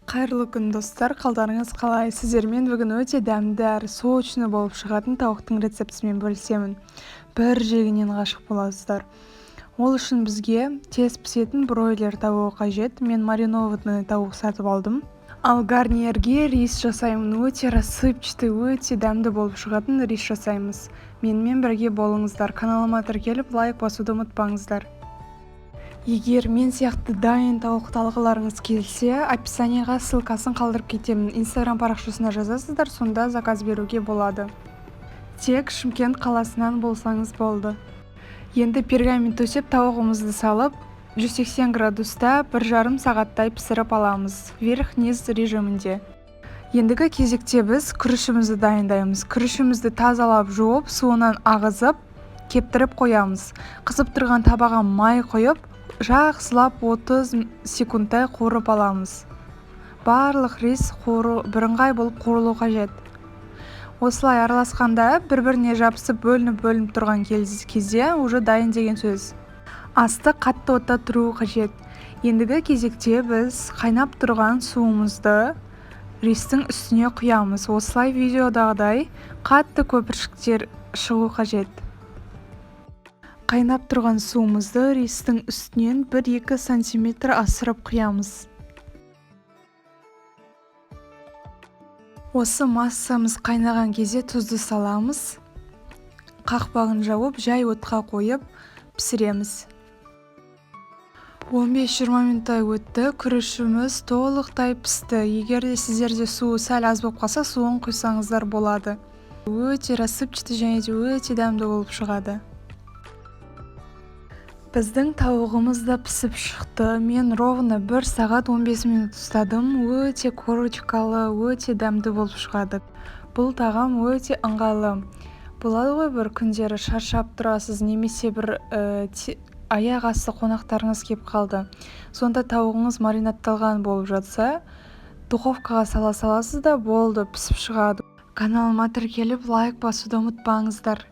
Қайырлы күн, достар! Қалдарыңыз қалай? Сіздермен бүгін өте дәмді әрі сочный болып шығатын тауықтың рецептісімен бөлісемін. Бір жегеннен ғашық боласыздар. Ол үшін бізге тез пісетін бройлер тауығы қажет. Мен маринованный тауық сатып алдым. Ал гарнирге рис жасаймын. Өте рассыпчатый, өте дәмді болып шығатын рис жасаймыз. Менімен бірге болыңыздар. Каналыма тіркеліп, лайк басуды ұмытпаңыздар. Егер мен сияқты дайын тауықты алғыларыңыз келсе, описание ға ссылка сын қалдырып кетемін. Инстаграм парақшасына жазасыздар, сонда заказ беруге болады. Тек Шымкент қаласынан болсаңыз болды. Енді пергамент төсеп, тауығымызды салып, 180 градуста 1,5 сағаттай пісіріп аламыз, верх низ режимінде. Ендігі кезекте біз күрішімізді дайындаймыз. Күрішімізді тазалап, жуып, суынан ағызып, кептіріп қоямыз. Қызып тұрған табаға май құйып, жақсылап 30 секундтай қуырып аламыз. Барлық рис қуыру бірыңғай болып қуырылу қажет. Осылай араласқанда, бір біріне жабысып, бөлініп бөлініп тұрған кезде уже дайын деген сөз. Асты қатты отта тұруы қажет. Ендігі кезекте біз қайнап тұрған суымызды ристің үстіне құямыз. Осылай, видеодағыдай қатты көпіршіктер шығу қажет. Қайнап тұрған суымызды ристің үстінен 1-2 сантиметр асырып құямыз. Осы массамыз қайнаған кезде тұзды саламыз. Қақпағын жауып, жай отқа қойып пісіреміз. 15-20 минуттай өтті, күрішіміз толықтай пісті. Егер де сіздерде суы сәл аз болып қалса, суын құйсаңыздар болады. Өте рассыпчатый және де өте дәмді болып шығады. Біздің тауығымыз да пісіп шықты. Мен ровно 1 сағат 15 минут ұстадым. Өте корочкалы, өте дәмді болып шығады. Бұл тағам өте ыңғайлы болады ғой. Бір күндері шаршап тұрасыз немесе бір аяқ асты қонақтарыңыз келіп қалды. Сонда тауығыңыз маринадталған болып жатса, духовкаға сала саласыз да, болды, пісіп шығады. Каналыма тіркеліп, лайк басуды ұмытпаңыздар.